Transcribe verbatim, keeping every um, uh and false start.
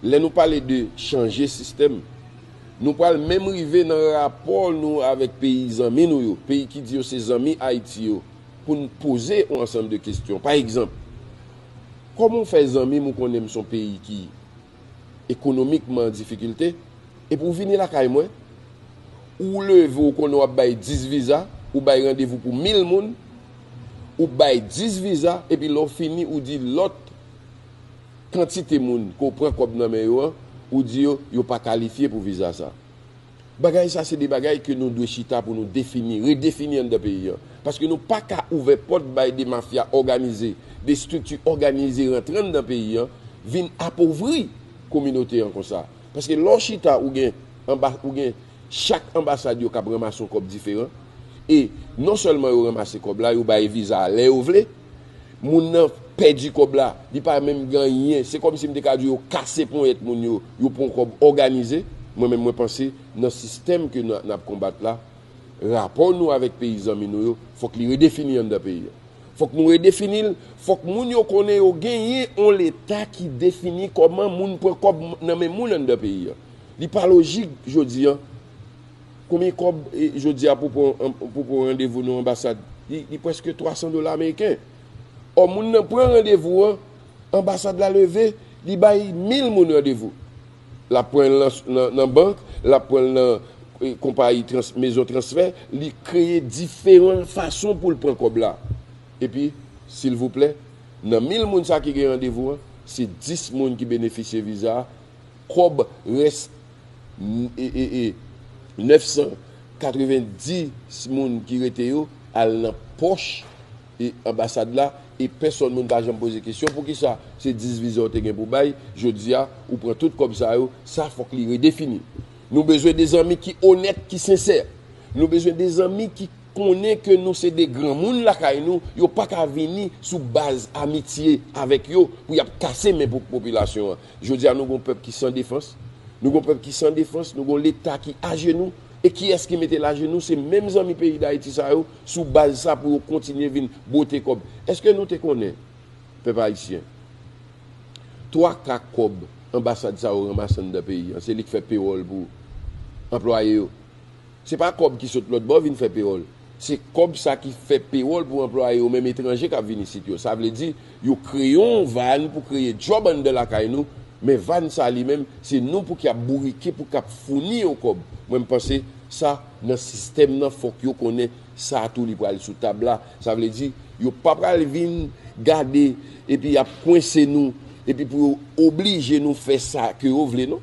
Lè nou pale de chanje sistèm, nou pral menm rive nan rapò nou avèk peyi zanmi nou yo, peyi ki di yo se zanmi Ayiti yo, pou n poze yon ansanm de kesyon. Pa egzanp, kòman w fè zanmi m ou konnen m se yon peyi ki ekonomikman an difikilte, epi w vini lakay mwen, ou leve, ou konnen w ap bay dis viza, ou bay randevou pou mil moun, ou bay dis viza, epi lè w fini, ou di lòt kantite moun ke w pran kòb nan men yo an, ou di yo, yo pa kalifye pou viza sa. Bagay sa se de bagay ke nou dwe chita pou nou defini, redefini anndan peyi an. Paske nou pa ka ouvè pòt bay de mafya òganize, de estrikti òganize rantre anndan peyi an, vin apovri kominote an konsa. Paske lè w chita, ou gen anba, ou gen chak anbasad yo k ap ranmase yon kòb diferan. E non sèlman yo ranmase kòb la, yo bay viza a lè yo vle. Moun nan pèdi kòb la, li pa menm gen anyen. Se kòmsi m te ka di yo kase ponyèt moun yo, yo pran kòb òganize. Mwen menm, mwen panse nan sistèm ke n n ap konbat la, rapò nou avèk peyi zanmi nou yo, fòk li redefini anndan peyi an. Fòk nou redefini l, fòk moun yo konnen yo genyen yon Leta ki defini kòman moun pran kòb nan men moun anndan peyi an. Li pa lojik jodi an. Konbyen kòb, e, jodi a pou pran, pou pran randevou nan anbasad? Li, li prèske twa san dola ameriken. Ò, moun nan pran randevou an, anbasad la leve, li bay mil moun randevou. L ap pran l nan, nan, nan bank, l ap pran l nan, e, konpayi trans-, mezon transfè, li kreye diferan fason pou l pran kòb la. Epi, silvouplè, nan mil moun sa ki gen randevou an, se dis moun ki benefisye viza a, kòb rès, e, e, e, nèf san katrevenndis moun ki rete yo al nan pòch, e, anbasad la, e pèsòn moun pa janm poze kesyon poukisa se dis viza w te gen pou bay, jodi a, ou pran tout kòb sa yo, sa fòk li redefini. Nou bezwen de zanmi ki onèt, ki sensè. Nou bezwen de zanmi ki konnen ke nou se de granmoun lakay nou, yo pa ka vini sou baz amitye avèk yo pou y ap kase men pou popilasyon an. Jodi a, nou gon pèp ki san defans, nou gon pèp ki san defans, nou gon Leta ki ajenou, e kiyès ki mete l ajenou? Se menm zanmi peyi Dayiti sa yo, sou baz sa pou yo kontinye vin bwote kòb. Èske nou te konnen, pèp ayisyen, twa ka kòb anbasad sa yo ranmase anndan peyi an, se li k fè pewòl pou anplwaye yo? Se pa kòb ki sot lòt bò vin fè pewòl. Se kòb sa ki fè pewòl pou anplwaye yo, menm etranje k ap vin isit yo. Sa vle di, yo kreye yon vàn pou kreye djòb anndan lakay nou, men vàn sa li menm, se nou pou k ap bourike, pou k ap founi yo kòb. Mwen, m panse sa, nan sistèm nan, fòk yo konnen sa tou li pral sou tab la. Sa vle di, yo pa pral vin gade epi y ap kwense nou, epi pou yo oblije nou fè sa ke yo vle, non.